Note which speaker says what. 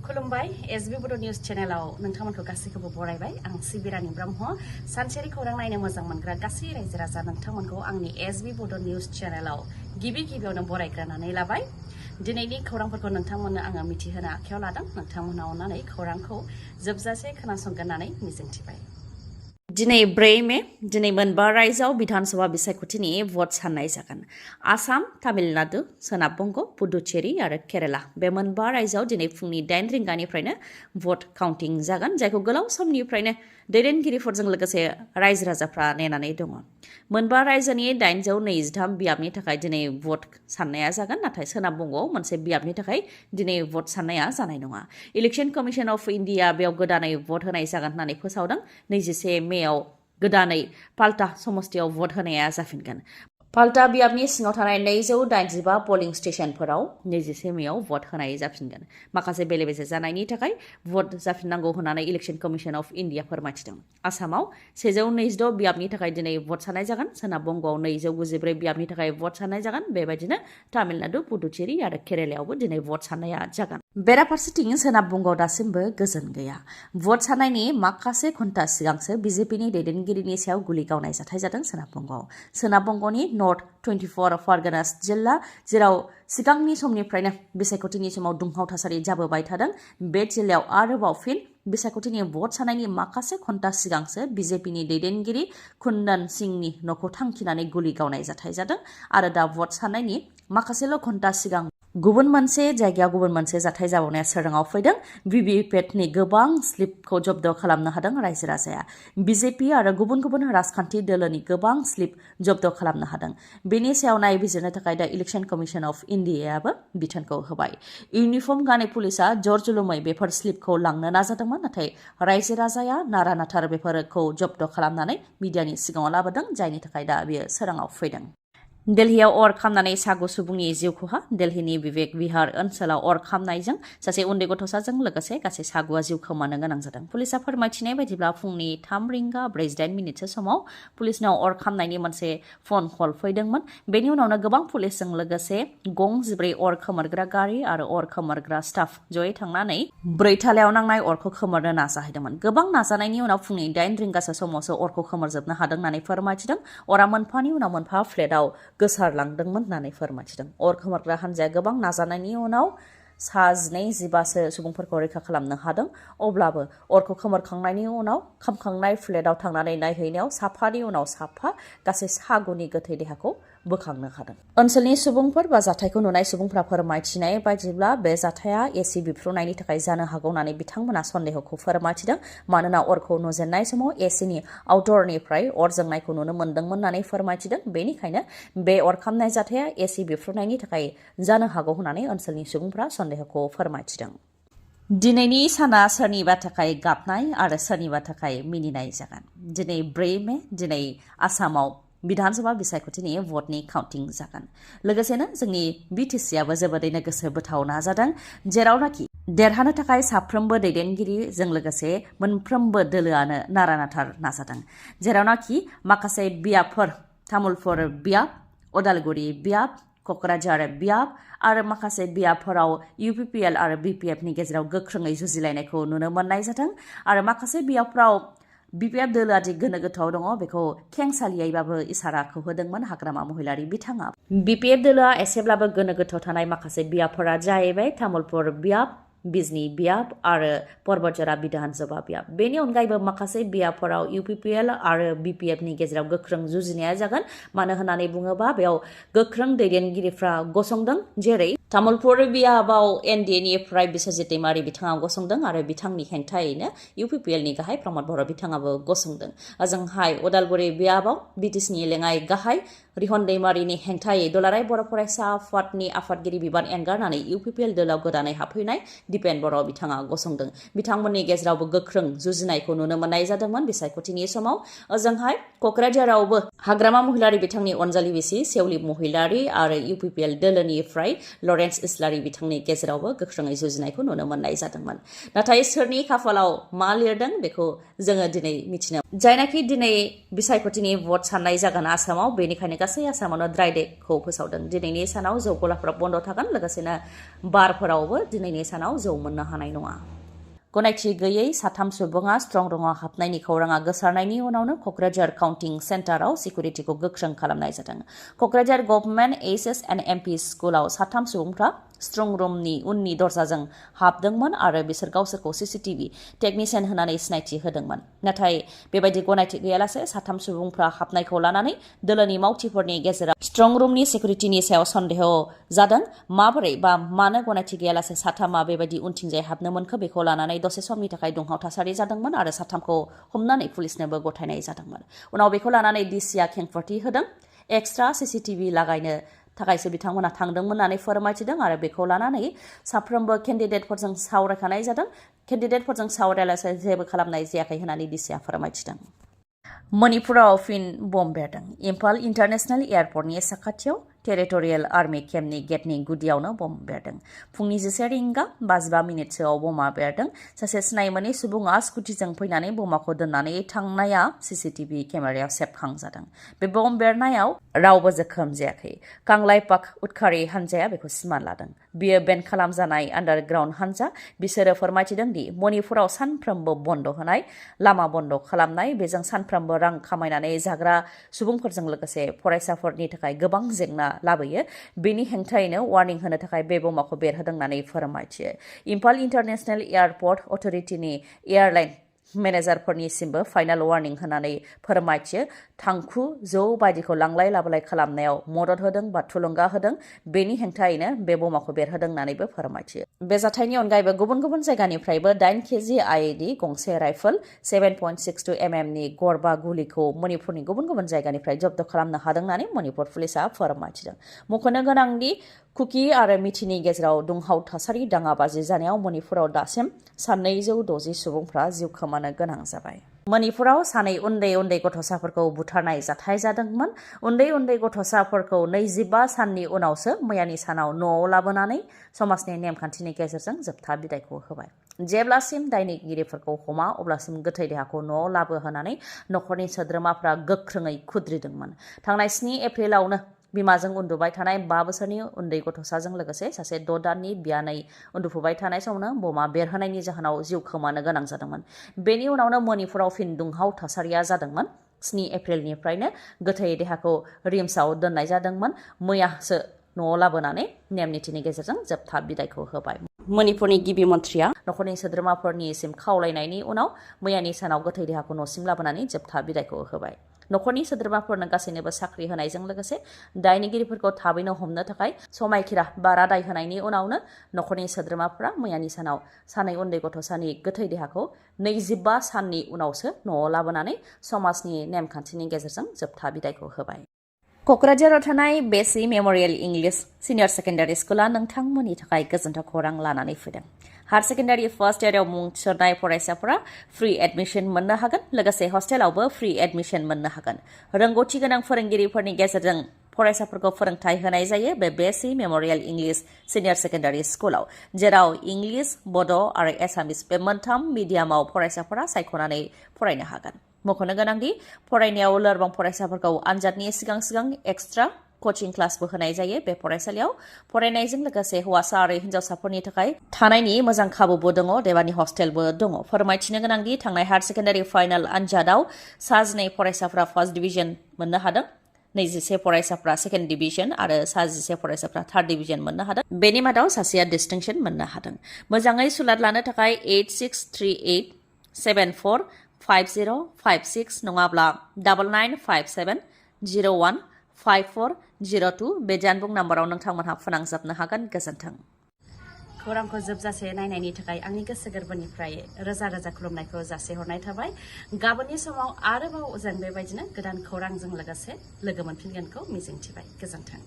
Speaker 1: खुलुमबाय एसबी बड' निउज चेनेलाव नोंथांमोनखौ गासैखौबो बरायबाय आं सिबिरानि ब्रह्म सानसेनि खौरां नायनो मोजां मोनग्रा गासै रायजो राजा नोंथांमोनखौ आंनि एसबी बड' निउज चेनेलाव गिबियावनो बरायग्रोनानै लाबाय दिनैनि खौरांफोरखौ नोंथांमोननो आङो मिथिहोनो आखायाव लादों नोंथांमोना अननानै खौरांखौ जोबजासे खोनासंगोन होननानै मिजिंथिबाय दिनै 4 मे दिनै मोनबा रायजोआव बिधानसभा बिसायख'थिनि भट साननाय जागोन आसाम तामिलनाडु सोनाब बंग पुडुचेरी आरो केरेला बे मोनबा रायजोआव दिनै फुंनि 8 रिंगानिफ्रायनो भट काउन्टिं जागोन जायखौ गोलाव समनिफ्रायनो दैदेनगिरिफोरजों लोगोसे रायजो राजाफ्रा नेनानै दङ मोनबा रायजोनि 823 बियाबनि थाखाय दिनै भट साननाया जागोन नाथाय सोनाब बंगआव मोनसे बियाबनि थाखाय दिनै भट साननाया जानाय नङा इलेक्शन कमिशन अफ इंडिया बेयाव गोदानै भट होनाय जागोन होननानै फोसावदों 21 मेयाव गोदानै पाल्टा समस्तियाव भट होनाया जाफिनगोन पाल्टा बियाबनि सिङाव थानाय 285 पोलिं स्टेशनफोराव 21 मेयाव भट होनाय जाफिनगोन माखासे बेले-बेजे जानायनि थाखाय भट जाफिननांगौ होननानै इलेक्शन कमिशन अफ इंडिया फोरमायथिदों आसामाव 126 बियाबनि थाखाय दिनै भट साननाय जागोन सोनाब बंगआव 294 बियाबनि थाखाय भट साननाय जागोन बेबायदिनो तामिलनाडु पुडुचेरी आरो केरेलायावबो दिनै भट साननाया जागोन बेराफारसेथिं सोनाब बंगआव दासिमबो गोजोन गैया भट साननायनि माखासे घन्टा सिगांसो बीजेपीनि दैदेनगिरिनि सायाव गुलि गावनाय जाथाय जादों सोनाब बंगनि नर्थ 24 फारगानास जिल्ला जेराव सिगांनि समनिफ्रायनो बिसायख'थिनि समाव दुंहाव थासारि जाबोबाय थादों बे जिल्लायाव आरोबाव फिन बिसायख'थिनि भट साननायनि माखासे घन्टा सिगांसो बीजेपीनि दैदेनगिरि कुंदन सिंहनि न'खौ थांखिनानै गुलि गावनाय जाथाय जादों आरो दा भट साननायनि माखासेल' घन्टा सिगां गुबुन मोनसे जायगायाव गुबुन मोनसे जाथाय जाबावनाया सोराङाव फैदों BPFनि गोबां स्लिपखौ जब्द खालामनो हादों रायजो राजाया BJP आरो गुबुन गुबुन राजखान्थि दोलोनि गोबां स्लिप जब्द खालामनो हादों बेनि सायाव नायबिजिरनो थाखाय दा इलेक्शन कमिशन अफ इंडियायाबो बिथोनखौ होबाय इउनिफर्म गानै पुलिसा जरजुलुमै बेफोर स्लिपखौ लांनो नाजादोंमोन नाथाय रायजो राजाया नारा-नाथार बेफोरखौ जब्द खालामनानै मिडियानि सिगाङाव लाबोदों जायनि थाखाय दा बेयो सोराङाव फैदों दिल्लीयाव अर खामनानै सागु सुबुंनि जिउ खहा दिल्लीनि विवेक विहार ओनसोलाव अर खामनायजों सासे उन्दै गथ'साजों लोगोसे गासै सागुआ जिउ खोमानो गोनां जादों पुलिसा फोरमायथिनाय बायदिब्ला फुंनि 3:48 समाव पुलिसनाव अर खामनायनि मोनसे फन कल फैदोंमोन बेनि उनावनो गोबां पुलिसजों लोगोसे गं 14 अर खोमोरग्रा गारि आरो अर खोमोरग्रा स्टाफ जयै थांनानै 4 थालायाव नांनाय अरखौ खोमोरनो नाजाहैदोंमोन गोबां नाजानायनि उनाव फुंनि 8 रिंगासो समावसो अरखौ खोमोरजोबनो हादों होननानै फोरमायथिदों अरा मोनफानि उनाव मोनफा फ्लेटआव गोसारलांदोंमोन होननानै फोरमायथिदों अर खोमोरग्रा हान्जाया गोबां नाजानायनि उनाव 12 सुबुंफोरखौ रैखा खालामनो हादों अब्लाबो अरखौ खोमोरखांनायनि उनाव खामखांनाय फ्लेटआव थांनानै नायहैनायाव साफानि उनाव साफा गासै सागुनि गोथै देहाखौ बोखांनो हादों ओनसोलनि सुबुंफोर बा जाथायखौ नुनाय सुबुंफ्रा फोरमायथिनाय बायदिब्ला बे जाथाया एसि बिफ्रुनायनि थाखाय जानो हागौ होननानै बिथांमोना सन्देहखौ फोरमायथिदों मानोना अरखौ नुजेननाय समाव एसिनि आउटडोरनिफ्राय अर जोंनायखौ नुनो मोन्दोंमोन होननानै फोरमायथिदों बेनिखायनो बे अर खामनाय जाथाया एसि बिफ्रुनायनि थाखाय जानो हागौ होननानै ओनसोलनि सुबुंफ्रा सन्देहखौ फोरमायथिदों दिनैनि साना सोरनिबा थाखाय गाबनाय आरो सोरनिबा थाखाय मिनिनाय जागोन दिनै 4 मे दिनै आसामाव बिधानसभा बिसायख'थिनि भटनि काउन्टिं जागोन लोगोसेनो जोंनि बिटिसिआबो जोबोदैनो गोसो बोथावना जादों जेरावनाखि देरहानो थाखाय साफ्रोमबो दैदेनगिरिजों लोगोसे मोनफ्रोमबो दोलोआनो नारा-नाथार नाजादों जेरावनाखि माखासे बियाबफोर तामुलपुर बियाब उदालगुरि बियाब क'क्राझार बियाब आरो माखासे बियाबफोराव UPPL आरो BPFनि गेजेराव गोख्रोङै जुजिलायनायखौ नुनो मोननाय जादों आरो माखासे बियाबफोराव BPF दोलोआ दि गोनो गोथोआव दङ बेखौ खेंसालियैबाबो इसाराखौ होदोंमोन हाग्रामा महिलारि बिथाङा BPF दोलोआ एसेब्लाबो गोनो गोथोआव थानाय माखासे बियाबफोरा जाहैबाय तामुलपुर बियाब बिजनी बियाब आरो परबतजरा बिधानसभा बियाब बेनि अनगायैबो माखासे बियाबफोराव UPPL आरो BPFनि गेजेराव गोख्रों जुजिनाया जागोन मानो होननानै बुङोबा बेयाव गोख्रों दैदेनगिरिफ्रा गसंदों जेरै तामुलपुर बियाबाव NDAनिफ्राय बिस्वजित दैमारी बिथाङा गसंदों आरो बिथांनि हेंथायैनो UPPLनि गाहाय प्रमद बर' बिथाङाबो गसंदों ओजोंहाय उदालगुरि बियाबाव BTCनि लेङाइ गाहाय रिहन दैमारीनि हेंथायै दुलाराय बर' फरायसा आफादनि आफादगिरि बिबान एंगारनानै UPPL दोलोआव गोदानै हाबफैनाय दिपेन बर' बिथाङा गसंदों बिथांमोननि गेजेरावबो गोख्रों जुजिनायखौ नुनो मोननाय जादोंमोन बिसायख'थिनि समाव ओजोंहाय क'क्राझारावबो हाग्रामा महिलारि बिथांनि अनजालि बिसि सेवलि महिलारि आरो UPPL दोलोनिफ्राय लरेन्स इस्लारि बिथांनि गेजेरावबो गोख्रोङै जुजिनायखौ नुनो मोननाय जादोंमोन नाथाय सोरनि खाफालाव मा लिरदों बेखौ जोङो दिनै मिथिनो जायनाखि दिनै बिसायख'थिनि भट साननाय जागोन आसामाव बेनिखायनो गासै आसामावनो ड्राइ डेखौ फोसावदों दिनैनि सानाव जौ गलाफोरा बन्द थागोन लोगोसेनो बारफोरावबो दिनैनि सानाव जौ मोननो हानाय नङा गनायथि गैयै साथाम सुबुङा स्ट्रं रुमाव हाबनायनि खौराङा गोसारनायनि उनावनो क'क्राझार काउन्टिं सेन्टाराव सिकिउरिटिखौ गोख्रों खालामनाय जादों क'क्राझार गभर्नमेन्ट HS&MP स्कुलाव साथाम सुबुंफ्रा स्ट्रं रुमनि उननि दरजाजों हाबदोंमोन आरो बिसोर गावसोरखौ CCTV टेकनिशियान होनानै सिनायथि होदोंमोन नाथाय बेबायदि गनायथि गैयालासे साथाम सुबुंफ्रा हाबनायखौ लानानै दोलोनि मावथिफोरनि गेजेराव स्ट्रं रुमनि सिकिउरिटिनि सायाव सन्देह जादों माबोरै बा मानो गनायथि गैयालासे साथामा बेबायदि उनथिंजाय हाबनो मोनखो बेखौ लानानै दसे समनि थाखाय दुंहाव थासारि जादोंमोन आरो साथामखौ हमनानै पुलिसनोबो गथायनाय जादोंमोन उनाव बेखौ लानानै DCआ खेंफोरथि होदों एक्सट्रा CCTV लागायनो थाखायसो बिथांमोना थांदोंमोन होननानै फोरमायथिदों आरो बेखौ लानानै साफ्रोमबो केन्डिडेटफोरजों सावरायखानाय जादों केन्डिडेटफोरजों सावरायालासे जेबो खालामनाय जायाखै होननानै DCआ फोरमायथिदों मणिपुराव फिन बम बेरदों इम्फाल इन्टारनेशनेल एयारपर्टनि साखाथियाव टेरिटरियेल आर्मि केम्पनि गेटनि गुदियावनो बम बेरदों फुंनि 11:55 बमा बेरदों सासे सिनायमोनै सुबुङा स्कुटिजों फैनानै बमाखौ दोननानै थांनाया CCTV केमेरायाव सेबखांजादों बे बम बेरनायाव रावबो जोखोम जायाखै कांलाइपाक उदखारि हानजाया बेखौ सिमान लादों बियो बेन खालामजानाय आन्डारग्राउन्ड हानजा बिसोरो फोरमायथिदों दि मणिपुराव सानफ्रोमबो बन्द होनाय लामा बन्द खालामनाय बेजों सानफ्रोमबो रां खामायनानै जाग्रा सुबुंफोरजों लोगोसे फरायसाफोरनि थाखाय गोबां जेंना लाबोयो बेनि हेंथायैनो वार्निं होनो थाखाय बे बमाखौ बेरहोदों होननानै फोरमायथियो इम्फाल इन्टारनेशनेल एयारपर्ट अथरिटिनि एयारलाइन मेनेजारफोरनिसिमबो फाइनाल वार्निं होनानै फोरमायथियो थांखु जौ बायदिखौ लांलाय लाबोलाय खालामनायाव मदद होदों बा थुलुंगा होदों बेनि हेंथायैनो बे बमाखौ बेरहोदों होननानैबो फोरमायथियो बे जाथायनि अनगायैबो गुबुन गुबुन जायगानिफ्रायबो 8 केजि IED गंसे राइफल 7.62 mm नि गरबा गुलिखौ मणिपुरनि गुबुन गुबुन जायगानिफ्राय जब्द खालामनो हादों होननानै मणिपुर पुलिसआ फोरमायथिदों मख'नो गोनांदि कुकी आरो मिथिनि गेजेराव दुंहाव थासारि दाङाबाजि जानायाव मणिपुराव दासिम 260 सुबुंफ्रा जिउ खोमानो गोनां जाबाय मणिपुराव सानै उन्दै उन्दै गथ'साफोरखौ बुथारनाय जाथाय जादोंमोन उन्दै उन्दै गथ'साफोरखौ 25 साननि उनावसो मैयानि सानाव न'आव लाबोनानै समाजनि नेमखान्थिनि गेजेरजों जोबथा बिदायखौ होबाय जेब्लासिम दायनिगिरिफोरखौ हमा अब्लासिम गोथै देहाखौ न'आव लाबोहोनानै न'खरनि सोद्रोमाफ्रा गोख्रोङै खुद्रिदोंमोन थांनाय 7 एप्रिलावनो बिमाजों उन्दुबाय थानाय 5 बोसोरनि उन्दै गथ'साजों लोगोसे सासे 6 दाननि बियानै उन्दुफुबाय थानाय समावनो बमा बेरहोनायनि जाहोनाव जिउ खोमानो गोनां जादोंमोन बेनि उनावनो मणिपुराव फिन दुंहाव थासारिया जादोंमोन 7 एप्रिलनिफ्रायनो गोथै देहाखौ रिम्सआव दोननाय जादोंमोन मैयासो न'आव लाबोनानै नेम निथिनि गेजेरजों जोबथा बिदायखौ होबाय मणिपुरनि गिबि मन्थ्रिया न'खरनि सोद्रोमाफोरनिसिम खावलायनायनि उनाव मैयानि सानाव गोथै देहाखौ न'सिम लाबोनानै जोबथा बिदायखौ होबाय न'खरनि सोद्रोमाफोरनो गासैनोबो साख्रि होनायजों लोगोसे दायनिगिरिफोरखौ थाबैनो हमनो थाखाय समायखिरा बा रादाय होनायनि उनावनो न'खरनि सोद्रोमाफोरा मैयानि सानाव सानै उन्दै गथ'सानि गोथै देहाखौ 25 साननि उनावसो न'आव लाबोनानै समाजनि नेमखान्थिनि गेजेरजों जोबथा बिदायखौ होबाय क'क्राझाराव थानाय बेसि मेम'रियेल इंलिश सिनियर सेकेन्डारि स्कुला नोंथांमोननि थाखाय गोजोनथाव खौरां लानानै फैदों हायर सेकेन्डारि फार्स्ट इयाराव मुं थिसननाय फरायसाफोरा फ्रि एडमिशन मोननो हागोन लोगोसे हस्टेलावबो फ्रि एडमिशन मोननो हागोन रोंगौथि गोनां फोरोंगिरिफोरनि गेजेरजों फरायसाफोरखौ फोरोंथाय होनाय जायो बे बेसि मेम'रियेल इंलिश सिनियर सेकेन्डारि स्कुलाव जेराव इंलिश बड' आरो एसामिस बे मोनथाम मिडियामाव फरायसाफोरा सायख'नानै फरायनो हागोन मख'नो गोनांदि फरायनायाव लोरबां फरायसाफोरखौ आनजादनि सिगां सिगां एक्सट्रा कोचिं क्लासबो होनाय जायो बे फरायसालियाव फरायनायजों लोगोसे हौवासा आरो हिन्जावसाफोरनि थाखाय थानायनि मोजां खाबुबो दङ देबानि हस्टेलबो दङ फोरमायथिनो गोनांदि थांनाय हायर सेकेन्डारि फाइनाल आनजादाव 2 फरायसाफ्रा फार्स्ट डिभिजन मोननो हादों 21 फरायसाफ्रा सेकेन्ड डिभिजन आरो 11 फरायसाफ्रा थार्ड डिभिजन मोननो हादों बेनि मादाव सासेया डिस्टिंक्शन मोननो हादों मोजाङै सुलाद लानो थाखाय 8638745056 नङाब्ला 9957015402 बे जानबुं नाम्बाराव नोंथांमोनहा फोनांजाबनो हागोन गोजोन्थों खौरांखौ जोबजासे नायनायनि थाखाय आंनि गोसो गोरबोनिफ्राय रोजा रोजा खुलुमनायखौ जासिहरनाय थाबाय गाबोननि समाव आरोबाव जों बेबायदिनो गोदान खौरांजों लोगोसे लोगो मोनफिनगोनखौ मिजिंथिबाय गोजोन्थों